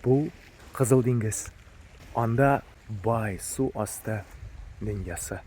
Бу Кызыл диңгез. Анда бай су асты дөньясы.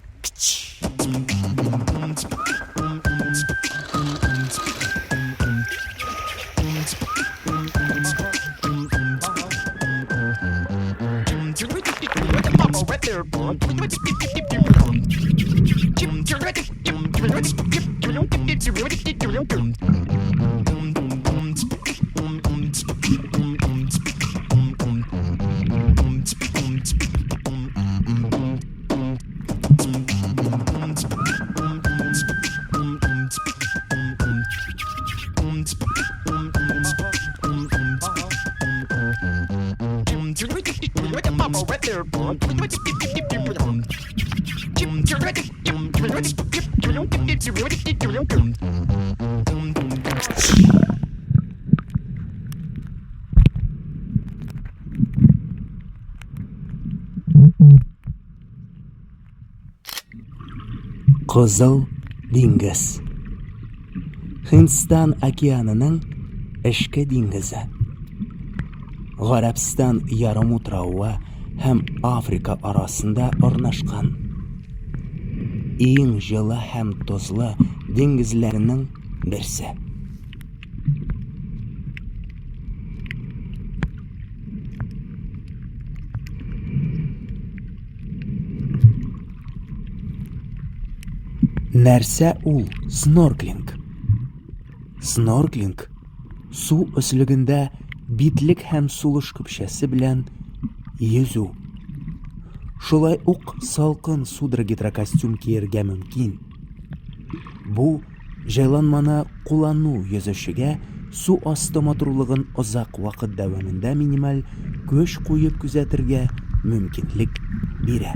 Кызыл диңгез. Һиндстан океанының эчке диңгезе. Гарәбстан ярымутравы һәм Африка арасында урнашкан. Иң җылы һәм тозлы диңгезләрнең берсе. Нәрсә ул снорклинг? Снорклинг су өслегендә битлек һәм сулыш көпшәсе белән йөзү. Шулай ук салкын судро гидрокостюм киергә мөмкин. Бу җайланманы куллану йөзүчегә су асты матурлыгын озак вакыт дәвамында минималь көч куеп күзәтергә мөмкинлек бирә.